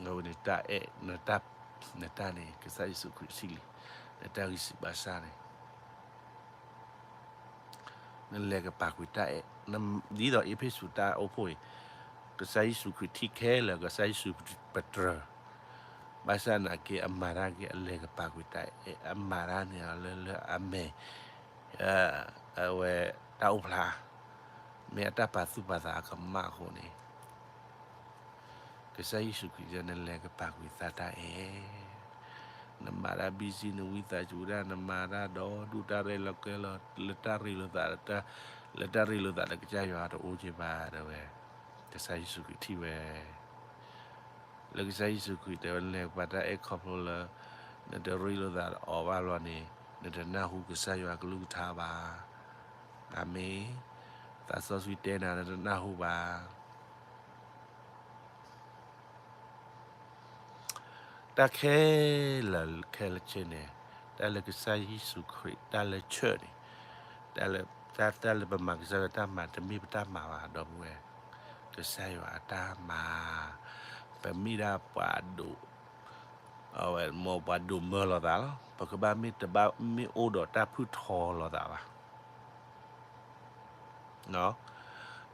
အဝဲန့ၣ်တၢ်အဲၣ် နတၢ်န့ၣ် ကစၢ်ယ့ၣ်ၡူးခရံာ်ထံၣ်လံ, နတၢ်ဂံၢ်စၢ်ဘါစၢ်န့ၣ် နလဲၤကပၤကွံာ်တၢ်အဲၣ်, ဒ်သိးအ့းဖ့းစူးတၢ်အိၣ်ဖှိၣ်အံၤ, ကစၢ်ယ့ၣ်ၡူးခရံာ်ထံၣ်ခဲလၢာ် ကစၢ်ယ့ၣ်ၡူးပတြၢၤ, ဘၣ်ဆၣ်နာ်က့ အမၤတၢ်က့ၤ အလဲၤကပၤကွံာ်တၢ်အဲၣ် အမၤတၢ်န့ၣ်လၢ လၢအမဲာ်, အဝဲတၢ်အိၣ်ဖျါ, မ့ၢ်အတၢ်ပာ်သူၣ်ပာ်သးအကမၣ်အဃိန့ၣ် ကစၢ်ယ့ၣ်ၡူးခရံာ်တဲ နလဲၤကပၤကွံာ်သးတၢ်အဲၣ်, နမၤတၢ် busy နဝံသးစူၤဒၣ် နမၤတၢ်ဒီးဒူၣ်တၢ်ရဲၣ်လီၤကျဲလီၤ လၢတၢ်ရ့လိာ်သး လၢတၢ်ရ့လိာ်သးဒီးကစၢ်ယွၤတအိၣ်က့ၤဘၣ် တဲဝဲ, ကစၢ်ယ့ၣ်ၡူးခရံာ်ထံၣ်ဝဲ လၢကစၢ်ယ့ၣ်ၡူးခရံာ်တဲဝဲ နလဲၤကပၤတၢ်အဲၣ်ခီဖျိလၢ နတရ့လိာ်သးဒီးအီၤဘၣ်ဘျီန့ၣ် နတနၢ်ဟူကစၢ်ယွၤကလုၢ်ကထါဘၣ်. အၤမ့ၣ်, သးစီဆှံတဲနၤ နတနၢ်ဟူဘၣ်. တၢ်ခဲလၢာ်ခဲလၢာ်ဆ့န့ၣ်, တၢ်လၢကစၢ်ယ့ၣ်ၡူးခရံာ် တၢ်လၢ church န့ၣ်, တၢ်လၢ တၢ် တၢ်လၢပမၤကစၢ်ယွၤတၢ်မၤ တမ့ၢ်ပတၢ်မၤဘၣ် ဒီပုၢ်ဝဲၢ်, ကစၢ်ယွၤအတၢ်မၤ, ပမ့ၢ်ဒၣ်ပှၤဒိး, အဝဲမ့ၢ်ပှၤဒိးမၢလီၤသးလီၤ. ပကဘၣ်မ့ၢ်တဘၣ်မ့ၢ်အိၣ်ဒီးတၢ်ဖုၣ်ထီလီၤသးဘၣ်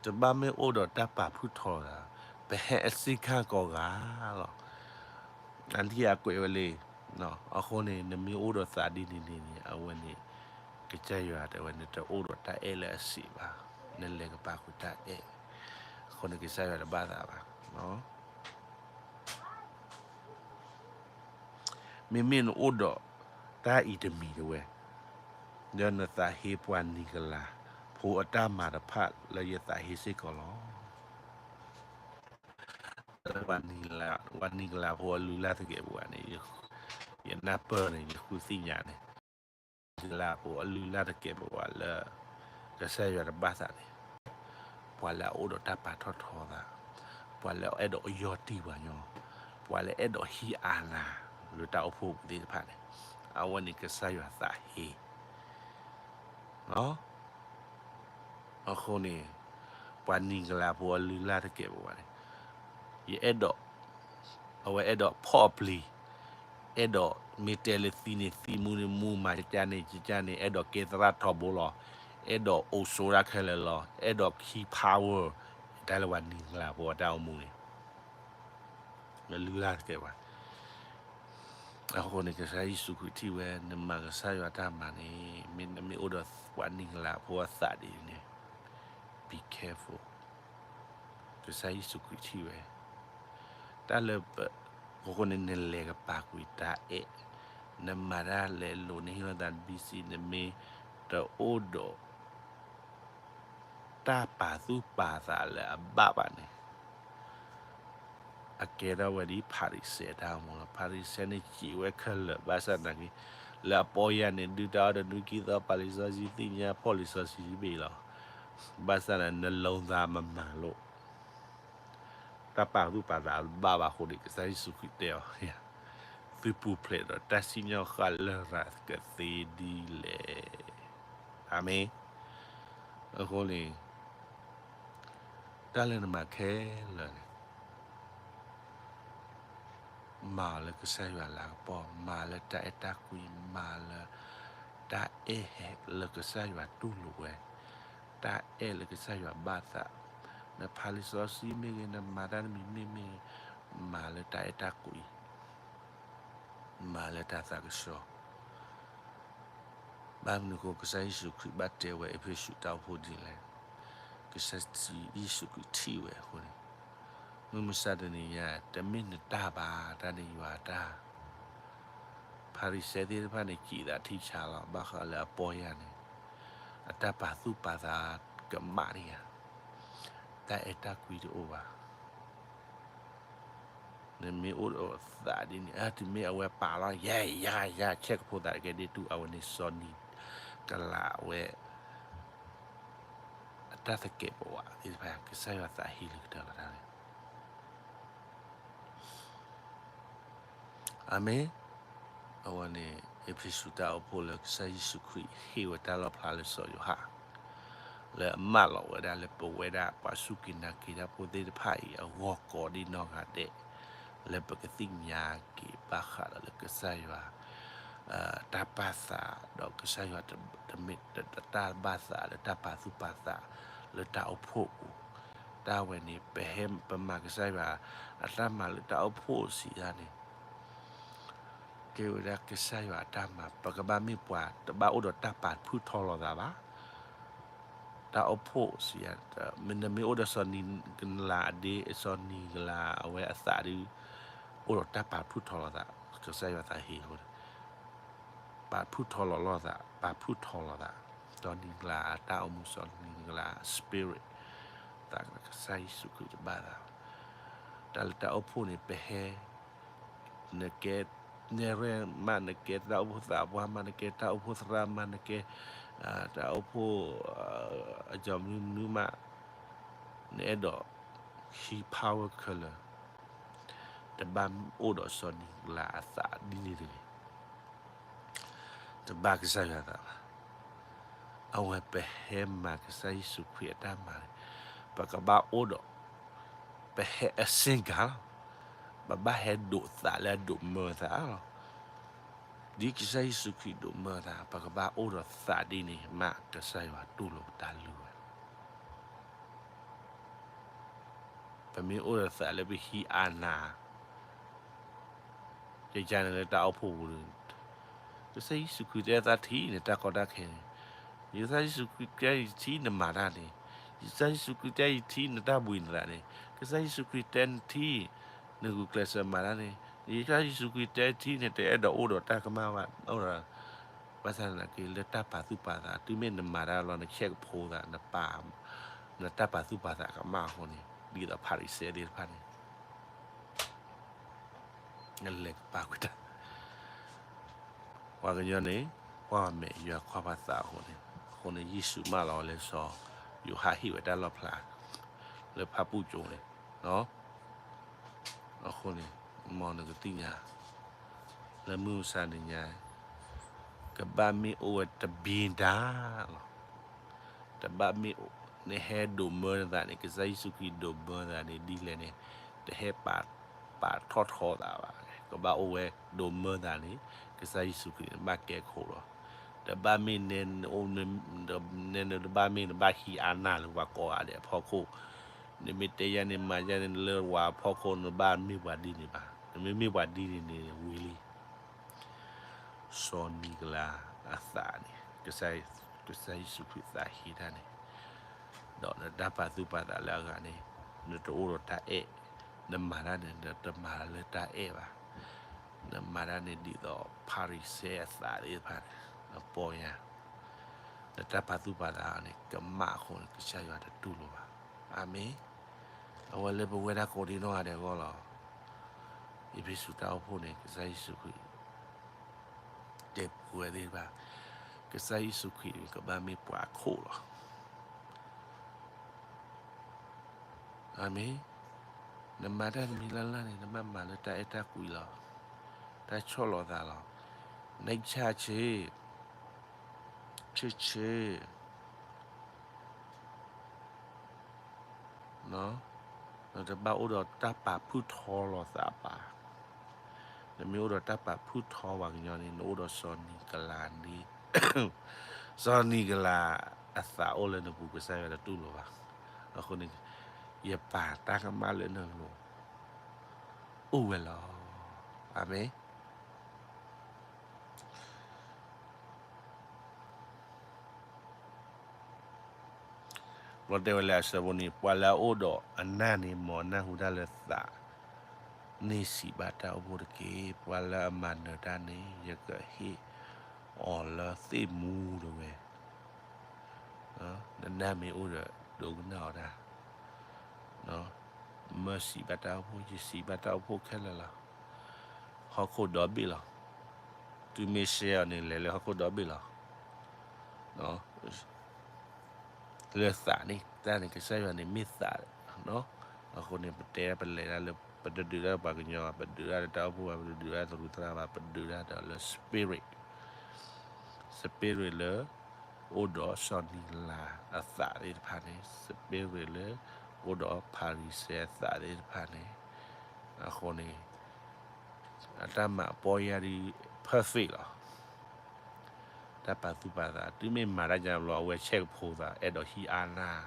တဘၣ်မ့ၢ်အိၣ်ဒီးတၢ်ပာ်ဖုၣ်ထီသး, ပဟဲအစ့ၢ်ကီးကိးဂၤလီၤ. အဒံၣ်အကွဲးဝဲလံ, အဃိန့ၣ် နမ့ၢ်အိၣ်ဒီးသးဒ်န့ၣ်န့ၣ်န့ၣ် အဝဲန့ၣ် ကစၢ်ယွၤတဲဝဲ နတအိၣ်ဒီးတၢ်အဲၣ်လၢအစံးဘၣ်, နလဲၤကပာ်ကွံာ်တၢ်အဲၣ်, အဃိန့ၣ် ကစၢ်ယွၤတဘၣ်သးဘၣ်. မ့မ့ၢ်နအိၣ်ဒီးတၢ်အံၤတမံၤတဝဲ, ဒီးနသးဟ့ပှၤနံၤကလၤဖိအတၢ်မၤတဖၣ်လၢယသးဟ့စ့ၢ်ကီးလီၤ. ပှၤနံၤကလၤဖိအလုၢ်အလၢ်တကဲးပဝးန့ၣ်, ယနၢ်ပၢၢ်န့ၣ် ယဃုသ့ၣ်ညါန့ၣ် နံၤကလၤဖိအလုၢ်အလၢ်တကဲးပဝးလၢ ကစၢ်ယွၤတဘၣ်သးန့ၣ်, ပှၤလၢအအိၣ်ဒီးတၢ်ပာ်ထီၣ်ထီသး, ပှၤလၢအအဲၣ်ဒိးအယီၢ်တံၢ်ပှၤညီ, ပှၤလၢအအဲၣ်ဒိးဟံးအါနၤ လၢတၢ်အိၣ်ဖှိၣ်ပူၤသ့ၣ်တဖၣ်န့ၣ်, အဝဲန့ၣ်ကစၢ်ယွၤသးဟ့ အဃိန့ၣ် ပှၤနံၤကလၤဖိအလုၢ်အလၢ်တကဲးပဝးန့ၣ်, ယအဲၣ်ဒိး, အဝဲအဲၣ်ဒိးဖီၣ်အပျံၤ, အဲၣ်ဒိးမ့ၢ်တဲလၢသံန့ၣ်သံ, မူန့ၣ်မူ, မၤကကၢ်န့ၣ်ကကၢ်န့ၣ်, အဲၣ်ဒိးကဲသရၣ်ထီဘိလီၤ, အဲၣ်ဒိးအိၣ်ဆိးတၢ်ခဲလၢာ်လီၤ, အဲၣ်ဒိးခံ power, တၢ်လၢပှၤနံၤကလၤဖိအတၢ်အိၣ်မူန့ၣ် နလုၢ်လၢ်တကဲးပဝး. အဃိန့ၣ် ကစၢ်ယ့ၣ်ၡူးခရံာ်ထံၣ်ဝဲ နမၤကစၢ်ယွၤတၢ်မၤန့ၣ် မ့မ့ၢ်အိၣ်ဒီးပှၤနံၤကလၤဖိအသးဒ်န့ၣ်, be careful, ကစၢ်ယ့ၣ်ၡူးခရံာ်ထံၣ်ဝဲ, တၢ်လၢပ, အဃိန့ၣ် နလဲၤကပာ်ကွံာ်တၢ်အဲၣ်, နမၤတၢ်လဲၤလိၤ နဟ့ၣ်လီၤသး busy နမ့ၢ်တအိၣ်ဒီး တၢ်ပာ်သူၣ်ပာ်သးလၢအဘၣ်ဘၣ်န့ၣ်, အကဲထီၣ်ဝဲဒ်ဖၤရံၤၡဲအတၢ်အိၣ်မူလီၤ. ဖၤရံၤၡဲန့ၣ်စံးဝဲခဲလၢာ် ဘၣ်ဆၣ်သနာ်က့ လၢအပီၢ်ယၢ်န့ၣ် ဒုၣ်တၢ်အီၣ်တနွံကံၢ်သီ ပာ်လံာ်စီဆှံသ့ၣ်ညါ ဖီၣ်လံာ်စီဆှံတဘ့ၣ်လီၤ. ဘၣ်ဆၣ်န့ၣ် နလိၤသးမမၤလိာ် တၢ်ပာ်သူၣ်ပာ်သးဘၣ်ဘၣ်အဃိန့ၣ် ကစၢ်ယ့ၣ်ၡူးခရံာ်တဲအီၤ, သုပူၤဖျဲးဒီးတၢ်စံၣ်ညီၣ်ဃၣ်လရာ်ကသ့ဒ်လဲၣ်. အၤမ့ၣ်. အဃိန့ၣ် တၢ်လၢနမၤခဲလၢာ်န့ၣ် မၤအီၤလၢကစၢ်ယွၤလၤကပီၤ, မၤလၢတၢ်အဲၣ်တၢ်ကွံ, မၤလၢတၢ်အဲၣ်ဟဲလၢကစၢ်ယွၤတူၢ်လိာ်ဝဲ, တၢ်အဲၣ်လၢကစၢ်ယွၤဘၣ်သး, နဖးလံာ်စီဆှံမ့ၢ်ဂ့ၤ, နမၤတၢ်တမံၤမ့ၢ်ဂ့ၤ, မၤလၢတၢ်အဲၣ်တၢ်ကွံ, မၤလၢတၢ်သးကဆှီ ဘၣ်မနုၤအဃိ ကစၢ်ယ့ၣ်ၡူးခရံာ်ဘၣ်တဲဝဲ အ့းဖ့းစူးတၢ်အိၣ်ဖှိၣ်ဒ်လဲၣ်. ကစၢ်ယ့ၣ်ၡူးခရံာ်ထံၣ်ဝဲအဃိန့ၣ်, မုၢ်မဆါတနံၤညါ တမ့ၢ်နတၢ်ဘၣ်, တၢ်န့ၣ်ယွၤအတၢ်. ဖၤရံၤၡဲသ့ၣ်တဖၣ်န့ၣ် စံးသးထံဆါလီၤ, ဘၣ်ဃးလၢအပီၢ်ယၢ်န့ၣ်, အတၢ်ပာ်သူၣ်ပာ်သးကမၣ်န့ၣ်ဧါ, တၢ်အဲၣ်တၢ်ကွံတအိၣ်ဘၣ်. နမ့ၢ်အိၣ်ဒီးသးဒ်န့ၣ် အတုၤမ့ၢ်အဝဲပာ်လီၤ ယၤ ယၤ ယၤ ဆဲးကဖိသးတကဲဒ်တူၢ် အဝဲန့ၣ်စီၤနံၤကလၤဝဲ အတၢ်သကဲးပဝးသ့ၣ်တဖၣ် ကစၢ်ယွၤသးဟ့လီၤကတၢၢ်လီၤတၢ်န့ၣ် အၤမ့ၣ်. အဝဲန့ၣ် အ့းဖ့းစူးတၢ်အိၣ်ဖှိၣ်လၢကစၢ်ယ့ၣ်ၡူးခရံာ် ဟ့ၣ်ဝဲတၢ်လီၣ်ဖျါလၢစီၤယိၤဟၣ် လၢအမၢလီၤဝဲဒၣ်လၢပဝဲဒၣ်ပှၤစူၢ်က့ၤနာ်က့ၤတၢ်ဖိသ့ၣ်တဖၣ်အံၤ အဂီၢ်ကိးဒံနီၢ်ဂၤဒဲး လၢပကသ့ၣ်ညါက့ၤဘၣ်ဃးဒီးလၢကစၢ်ယွၤ တၢ်ပာ်သး ဒီးကစၢ်ယွၤတမ့ၢ်တၢ်ဘၣ်သးလၢတၢ်ပာ်သူၣ်ပာ်သးလၢတၢ်အိၣ်ဖှိၣ်ပူၤ, တၢ်ဝဲန့ၣ် ပဟဲပမၤကစၢ်ယွၤအတၢ်မၤလၢတၢ်အိၣ်ဖှိၣ်စံးဒ်န့ၣ် ကဲဝဲဒၣ်ကစၢ်ယွၤအတၢ်မၤ ပကဘၣ်မ့ၢ်ပှၤတဘၣ်အိၣ်ဒီးတၢ်ပာ်ဖုၣ်ထီလိာ်သးဘၣ်. တၢ်အိၣ်ဖှိၣ်စံး နမ့ၢ်အိၣ်ဒီးစီၤနံၤကလၤအဒ့ စီၤနံၤကလၤအဝဲအသးဒုး အိၣ်ဒီးတၢ်ပာ်ဖုၣ်ထီလိာ်သး, ကစၢ်ယွၤသးဟ့အဃိန့ၣ် ပာ်ဖုၣ်ထီလီၤလိာ်သး, ပာ်ဖုၣ်ထီလိာ်သး, စီၤနံၤကလၤအတၢ်အိၣ်မူ စီၤနံၤကလၤ spirit သးကစၢ်ယ့ၣ်ၡူးခရံာ်တဘၣ်သးဘၣ်. တၢ်လၢတၢ်အိၣ်ဖှိၣ်န့ၣ် ပဟဲ နကဲနဲၣ်ရွဲၣ်မး နကဲတၢ်အိၣ်ဖှိၣ်သးပှၢ်မး နကဲတၢ်အိၣ်ဖှိၣ်သရၣ်မး နကဲ တၢ်အိၣ်ဖှိၣ် အကၠီမနုၤမနုၤမး နအဲၣ်ဒိးဟံး power ခဲလၢာ် တဘၣ်အိၣ်ဒီးစီၤနံၤကလၤအသးဒ်န့ၣ်တဂ့ၤ. တဘၣ်ကစၢ်ယွၤအသးဘၣ်. အဝဲပဟဲမၤကစၢ်ယ့ၣ်ၡူးခရံာ်အတၢ်မၤန့ၣ် ပကဘၣ်အိၣ်ဒီး ပဟဲအစ့ၣ်ကၤလီၤ. ပဘၣ်ဟဲဒိးသးလၢအဒိးမၢသးလီၤ. ဒ်ကစၢ်ယ့ၣ်ၡူးခရံာ်ဒိးမၢသး ပကဘၣ်အိၣ်ဒီးသးဒ်န့ၣ် မ့ၢ်ကစၢ်ယွၤတူၢ်လိာ်ပတၢ်လုၢ်ဝဲ ပမ့ၢ်အိၣ်ဒီးသးလၢပဟံးအါနၤ ကကန့ၣ်လၢတၢ်အိၣ်ဖှိၣ်ပူၤန့ၣ် ကစၢ်ယ့ၣ်ၡူးခရံာ်တဲသးထံၣ်နတၢ်ကီတၢ်ခဲန့ၣ်, ကစၢ်ယ့ၣ်ၡူးခရံာ်တဲယထံၣ်နမၤတၢ်န့ၣ်, ကစၢ်ယ့ၣ်ၡူးခရံာ်တဲယထံၣ်နတၢ်ဘှံးနသးန့ၣ်, ကစၢ်ယ့ၣ်ၡူးခရံာ်တဲနထံၣ် နဂုာ်ကျဲးစၢးမၤတၢ်န့ၣ်, ကစၢ်ယ့ၣ်ၡူးခရံာ်တဲထံၣ်န့ၣ် တအဲၣ်ဒိးအိၣ်ဒီးတၢ်ကမၣ်ဘၣ်, အိၣ်ဒီး ဘၣ်ဆၣ်သနာ်က့လၢတၢ်ပာ်သူၣ်ပာ်သး တုၤမ့ၢ်နမၤတၢ်လီၤ နဆဲးကဖိသး နပာ် နတၢ်ပာ်သူၣ်ပာ်သးကမၣ်အဃိန့ၣ် ဒ်သိးဖၤရံၤၡဲသ့ၣ်တဖၣ်န့ၣ် နလဲၤကပာ်ကွံာ်တၢ် ပှၤကညီန့ၣ် ကွၢ်မဲာ်ယွၤကွၢ်ပှၤသးအဃိန့ၣ်, အဃိန့ၣ် ယ့ၣ်ၡူးမၢလီၤဝဲလၢစီၤယိၤဟၣ်ဟ့ၣ်ဝဲတၢ်လီၣ်ဖျါ လၢဖၣ်ပူၣ်ကၠိန့ၣ်, အဃိန့ၣ် မ်နကသ့ၣ်ညါ လၢမုၢ်မဆါနံၤညါ ကဘၣ်မ့ၢ်အိၣ်ဝဲတဘ့ၣ်ဒါလီၤ. တဘၣ်မ့ၢ် နဟဲဒိးမၢနသးန့ၣ် ကစၢ်ယ့ၣ်ၡူးခရံာ်ဒိးမၢသးန့ၣ် ဒ်လဲၣ်န့ၣ် တဟဲပာ်ထီၣ်ထီသးဘၣ်. ကဘၣ်အိၣ်ဝဲဒိးမၢသးန့ၣ် ကစၢ်ယ့ၣ်ၡူးခရံာ်န့ၣ် ဘၣ်ကဲခိၣ်လီၤ. တဘၣ်မ့ၢ် နဲနတဘၣ်မ့ၢ်နဘၣ်ဟံးအါနၢ်လၢပှၤကိးဂၤဒဲးအဖီခိၣ်, နမ့ၢ်တဲယၤန့ၣ်မၤယၤန့ၣ်လၢပှၤအဖီခိၣ် နဘၣ်မ့ၢ်ပှၤဒ်န့ၣ်ဘၣ်. နမ့ၢ်မ့ၢ်ပှၤဒ်န့ၣ်န့ၣ်ဝံၤလံ စီၤနံၤကလၤအသးန့ၣ် ကစၢ်ယ့ၣ်ၡူးခရံာ်သးဟ့တၢ်န့ၣ်, ဒီးနတၢ်ပာ်သူၣ်ပာ်သးလၢအဂၤန့ၣ် နတအိၣ်ဒီးတၢ်အဲၣ်, နမၤတၢ်န့ၣ် နတမၤလၢတၢ်အဲၣ်ဘၣ်, နမၤတၢ်န့ၣ်ဒ်သိးဖၤရံၤၡဲအသးသ့ၣ်တဖၣ်န့ၣ် အပီညါ, နတၢ်ပာ်သူၣ်ပာ်သးန့ၣ် ကမၣ်အဃိန့ၣ် ကစၢ်ယွၤတတူၢ်လိာ်ဘၣ်. အၤမ့ၣ်. အဝဲလၢပဝဲဒၣ်ကိးဒံနီၢ်ဂၤဒဲးအဂီၢ်လီၤ. အ့းဖ့းစူးတၢ်အိၣ်ဖှိၣ်န့ၣ် ကစၢ်ယ့ၣ်ၡူးခရံာ် တဲပဝဲသ့ၣ်တဖၣ်, ကစၢ်ယ့ၣ်ၡူးခရံာ်ကဘၣ်မ့ၢ်ပှၤအခိၣ်လီၤ. အၤမ့ၣ်. နမၤတၢ်တမံၤလၢ်လၢ်န့ၣ် နဘၣ်မၤလၢတၢ်အဲၣ်တၢ်ကွံလီၤ. တၢ်ဆီၣ်လီၤသးလီၤ. နဆၢဆ့, ဆ့ဆ့ နတဘၣ်အိၣ်ဒီးတၢ်ပာ်ဖုၣ်ထီလိာ်သးဘၣ်. နမ့ၢ်အိၣ်ဒီးတၢ်ပာ်ဖုၣ်ထီပှၤကညီန့ၣ် နအိၣ်ဒီးစီၤနံၤကလၤန့ၣ်, စီၤနံၤကလၤအသးအိၣ်လၢနပူၤ ကစၢ်ယွၤတတူၢ်လိာ်ဘၣ်. အဃိန့ၣ် ယပာ်တၢ်ကမၣ်လၢနလိၤ အိၣ်ဝဲလီၤ. အၤမ့ၣ်. ဘျီတဲဝဲလၢအဆၢဖိန့ၣ်, ပှၤလၢအအိၣ်ဒီးအနၢ်န့ၣ် မ်အနၢ်ဟူတၢ်လၢသးန့ၣ် စံးဘၣ်တၢ်အိၣ်ဖှိၣ်တက့ၢ်. ပှၤလၢအမၤနၢၤတၢ်န့ၣ် ယကဟ့ၣ်အီၤလၢသ့ၣ်မူတဝဲ. နနၢ်မ့ၢ်အိၣ်ဒီး ဒိကနၣ်အီၤတၢ်, မၢစံးဘၣ်တၢ်အိၣ်ဖှိၣ်, ယစံးဘၣ်တၢ်အိၣ်ဖှိၣ်ခဲလၢာ်လီၤ. ဟီၣ်ခိၣ်ဒီဘ့ၣ်လီၤ. တုၤမ့ၢ်ရှဲအီၤန့ၣ် လဲၤလၢဟီၣ်ခိၣ်ဒီဘ့ၣ်လီၤ. လၢသးန့ၣ် တၢ်န့ၣ် ကစၢ်ယွၤန့ၣ်မ့ၢ်သး, အဃိန့ၣ် ပတဲပလဲၤဒၣ်လၢ ပတဒုးတၢ်ပှၤကညီဘၣ်, ပဒုးတၢ်ဒီးတၢ်အိၣ်ဖှိၣ်ဘၣ်, ပတဒုးတၢ်သရူးသရၣ်ဘၣ်, ပဒုးတၢ်ဒီးလၢ spirit, spirit လၢ အိၣ်ဒီးစီၤနံၤကလးအသးသ့ၣ်တဖၣ်န့ၣ်, spirit လၢ အိၣ်ဒီးဖၤရံၤၡဲအသးသ့ၣ်တဖၣ်န့ၣ်, အဃိန့ၣ် အတၢ်မၤပီၢ်ယၢ်ဒ် perfect လီၤ. တၢ်ပာ်သူၣ်ပာ်သး တုၤမ့ၢ်မၤတၢ်ညါဘျီ အဝဲဆဲးကဖိသး အဲၣ်ဒိးဟံးအါနၢ်,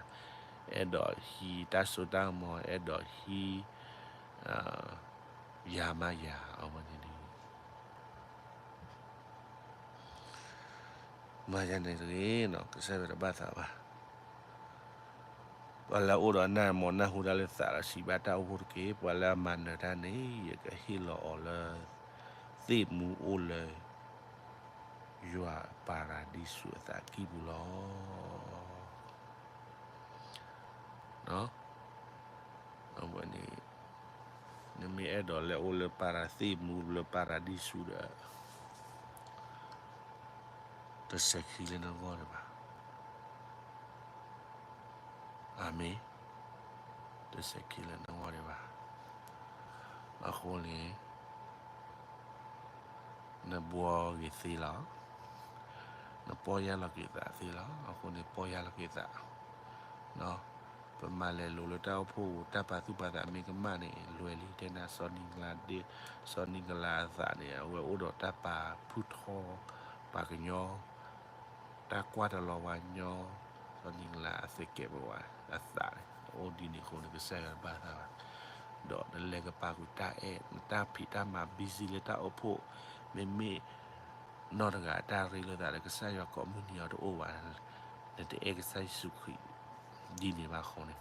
အဲၣ်ဒိးဟံးတၢ်စိတၢ်ကမီၤ, အဲၣ်ဒိးဟံး ယၤမးယၤ အဝဲန့ၣ်န့ၣ် မၤယၤန့ၣ်တဂ့ၤ, ကစၢ်ယွၤတဘၣ်သးဘၣ်. ပှၤလၢအအိၣ်ဒီးနၢ်မီၤနၢ်ဟူတၢ်လၢသးဒီး စံးဘၣ်တၢ်အိၣ်ဖှိၣ်တက့ၢ်. ပှၤလၢအမၤနၢၤတၢ်န့ၣ် ယကဟ့ၣ်လီၤအီၤလၢ သ့ၣ်မူအိၣ်လၢ ယွၤပၤရၤဒံစူၤအသးကံၢ်ပူၤလီၤ. အဝဲန့ၣ် နမ့ၢ်အဲၣ်ဒိးလဲၤအိၣ်လၢပၤရၤသ့ၣ်မူလၢပၤရၤဒံစူၤဒီး တစဲးခံလၢနဂီၢ်ဒံးဘၣ်. အၤမ့ၣ်, တစဲးခံလၢနဂီၢ်ဒံးဘၣ်. အဃိန့ၣ် နဘှီဂ့ၤသ့လီၤ. နပီၢ်ယၢ်လီၤက့ၤသးသ့လီၤ. အဃိန့ၣ် ပီၢ်ယၢ်လီၤက့ၤသး, ပမၤလဲၤလိၤလၢတၢ်အိၣ်ဖှိၣ် တၢ်ပာ်သူၣ်ပာ်သးမ့ၢ်ကမၣ်န့ၣ် လွဲၤလံ. တဲနၤ စီၤနံၤကလးဒ့, စီၤနံၤကလးအသးန့ၣ် အဝဲအိၣ်ဒီးတၢ်ပာ်ဖုၣ်ထီ ပှၤကညီ တၢ်ကွၢ်တလီၤပှၤကညီ, စီၤနံၤကလးအသကဲးပဝးအသးန့ၣ် အအိၣ်ဒ်န့ၣ်အဃိန့ၣ် ကစၢ်ယွၤတဘၣ်သးဘၣ်. ဒီးနလဲၤကပာ်ကွံာ်တၢ်အဲၣ်, နတၢ်ဖံးတၢ်မၤ busy လၢတၢ်အိၣ်ဖှိၣ်, မ့မ့ၢ် နီၢ်တဂၤအတၢ်ရ့လိာ်သးဒီး ကစၢ်ယွၤကိးမုၢ်နံၤအီၤတအိၣ်ဘၣ်, နတအဲၣ်ကစၢ်ယ့ၣ်ၡူးခရံာ်ဒ်န့ၣ်ဘၣ်အဃိန့ၣ်,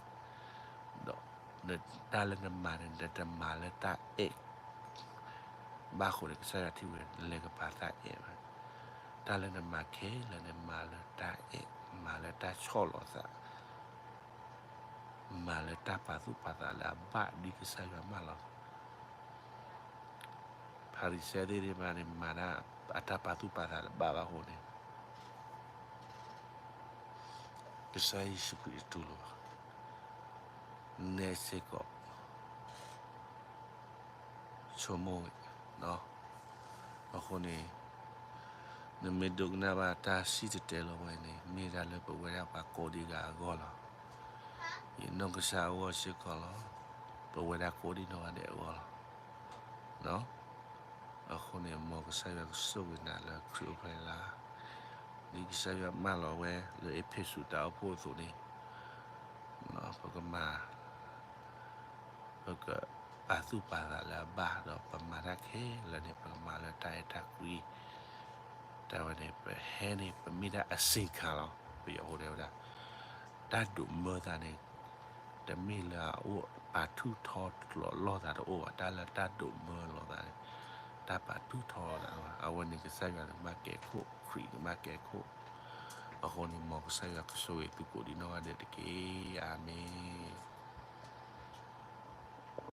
ဒီးတၢ်လၢနမၤန့ၣ် နတမၤလၢတၢ်အဲၣ်ဘၣ်အဃိန့ၣ် ကစၢ်ယွၤထံၣ်ဝဲ နလဲၤကပာ်တၢ်အဲၣ်ဘၣ်. တၢ်လၢနမၤခဲလၢာ်န့ၣ် မၤလၢတၢ်အဲၣ်, မၤလၢတၢ်ဆီၣ်လီၤသး, မၤလၢတၢ်ပာ်သူၣ်ပာ်သးလၢအဘၣ်ဒ်ကစၢ်ယွၤမၢလီၤ. ဖၤရံၤၡဲသ့ၣ်တဖၣ်န့ၣ် မၤတၢ်အတၢ်ပာ်သူၣ်ပာ်သးတဘၣ်ဘၣ်အဃိန့ၣ် ကစၢ်ယ့ၣ်ၡူးခရံာ်တတူၢ်လိာ်ဘၣ်. နဲစ့ၢ်ကီး ဆိကမိၣ်ဝဲ, အဃိန့ၣ် နမ့ၢ်ဒိကနၣ်ဘၣ်တၢ်စံၣ်တဲၤတဲလီၤဝဲန့ၣ် မ့ၢ်ဒၣ်လၢပဝဲဒၣ်ပှၤကိးဒံဂၤအဂီၢ်လီၤ. ယနီၢ်ကစၢ်အဂီၢ်စ့ၢ်ကီးလီၤ. ပဝဲဒၣ်ကိးဒံနီၢ်ဂၤဒဲးအဂီၢ်လီၤ. အဃိန့ၣ် မ်ကစၢ်ယွၤကဆိၣ်ဂ့ၤနၤလၢခရံာ်အိၣ်ဖျဲၣ်လၢ်, ဒ်ကစၢ်ယွၤမၢလီၤဝဲလၢအ့းဖ့းစူးတၢ်အိၣ်ဖှိၣ်အသိးန့ၣ်, ပကမၤ ပကပာ်သူၣ်ပာ်သးလၢအဘၣ်ဒီး ပမၤတၢ်ခဲလၢာ်န့ၣ် ပကမၤလၢတၢ်အဲၣ်တၢ်ကွံ. တၢ်ဝဲန့ၣ် ပဟဲန့ၣ် ပမ့ၢ်ဒၣ်အစ့ၣ်ခါလီၤ. ပယီၤဖိတဲဝဲဒၣ် တၢ်ဒိးမၢသးန့ၣ် တမ့ၢ်လၢအအိၣ်ပာ်ထူၣ်ထီလီၤသးတအိၣ်ဘၣ်. တၢ်လၢတၢ်ဒိးမၢလီၤသးန့ၣ် တၢ်ပာ်ထူၣ်ထီလီၤသးလီၤ. အဝဲန့ၣ်ကစၢ်ယွၤန့ၣ်မၤကဲခိၣ်, ခရံာ်န့ၣ်မၤကဲခိၣ်. အဃိန့ၣ် မ်ကစၢ်ယွၤကဆိၣ်ဂ့ၤသုကိးဒံနီၢ်ဂၤဒဲးတက့ၢ်. အၤမ့ၣ်.